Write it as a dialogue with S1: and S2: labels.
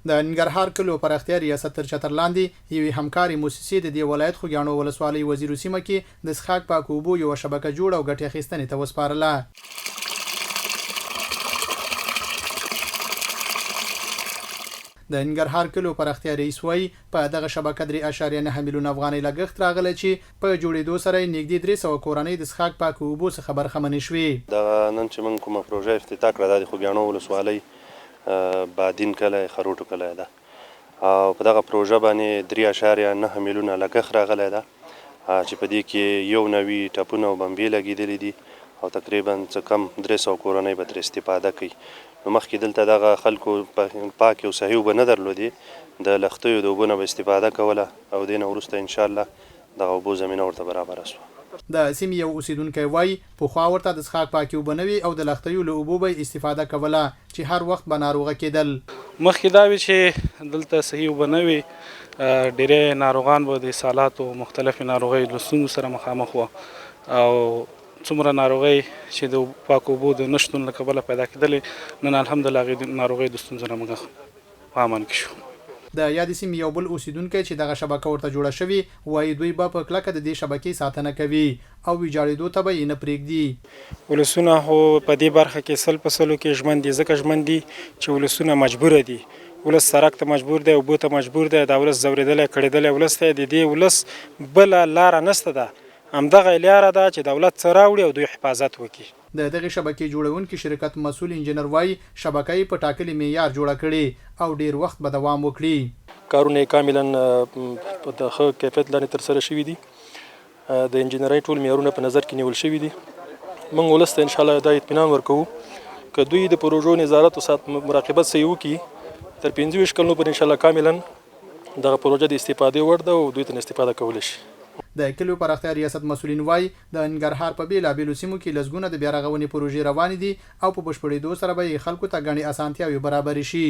S1: د ننګرهار کلیو پراختیا ریاست تر چتر لاندې یوې همکارې موسسې د دې ولایت خوږیاڼو ولسوالۍ وزیرو سیمه کې د څښاک پاکو اوبو یوه شبکه جوړه او ګټې اخیستنې ته وسپارله. د ننګرهار کلیو پراختیا رئیس وايي، په دغه شبکه درې اعشاریه نهه میلیونه افغانۍ لګښت راغلی چې په جوړېدو سره یې نږدې 300 کورنۍ د څښاک پاکو اوبو څخه برخمنې شوې.
S2: دغه نن چې موږ کومه پروژه افتتاح کړه دا د خوږیاڼو ولسوالۍ بادین کلی، خروټو کلی ده او په دغه پروژه باندې درې اعشاریه نهه میلیونه لګښت راغلی ده چې په دې کې 91 ټپونه او بمبې لګېدلې دي او تقریبا څه کم 300 کورنۍ به ترې استفاده کوي. نو مخکې دلته دغه خلکو پاکې او صحیح اوبه نه درلودې، د لښتیو د اوبو نه به استفاده کوله او دې نه وروسته انشاالله دغه اوبو زمینه ورته برابره شوه.
S1: د سیمې یو اوسېدونکی وايي، پخوا ورته د څښاک پاکې اوبه نه وې او د لښتیو له اوبو به یې استفاده کوله چې هر وخت به ناروغه کېدل.
S3: مخکې دا وې چې دلته صحیح اوبه نه وې، ډېری ناروغان به د اسهالاتو او مختلفې ناروغیو له ستونزو سره مخامخ وو او څومره ناروغۍ چې د پاکو اوبو د نه شتون له کبله پیدا کېدلې، نن الحمدالله هغې ناروغیو د ستونزو نه موږ په امن کې شو.
S1: د یادې سیمې یو بل اوسېدونکی چې دغه شبکه ورته جوړه شوې، وايي، دوی به په کلکه د دې شبکې ساتنه کوي او ویجاړېدو ته به یې نه پرېږدي.
S4: ولسونه خو په دې برخه کې سل په سلو کې ژمن دي، ځکه ژمن دي چې ولسونه مجبور دي، ولس سرک ته مجبور دی، اوبو ته مجبور دی، دا ولس ځورېدلی کړېدلی ولس دی، د دې ولس بله لاره نشته ده، همدغه یې لیاره ده چې دولت څه راوړي او دوی حفاظت وکړي.
S1: د دغې شبکې جوړونکي شرکت مسؤل انجینر وايي، شبکه یې په ټاکلي معیار جوړه کړې او ډېر وخت به دوام وکړي.
S5: کارونه یې کاملاً په د ښه کیفیت لاندې ترسره شوي دي. د انجینرۍ ټول معیارونه په نظر کې نیول شوي دي. موږ ولس ته انشاءالله دا اطمینان ورکوو که دوی د پروژو نظارت او مراقبت صحیح وکړي تر 25 کلونو پورې انشاءالله کاملاً دغه پروژه د استفادې وړ ده او دوی ترې استفاده کولی شي.
S1: د کلیو پراختیا ریاست مسؤلین وايي، د ننګرهار په بېلابېلو سیمو کې لسګونه د بیارغونې پروژې روانې دي او په بشپړېدو سره به یې خلکو ته ګڼې اسانتیاوې برابرې شي.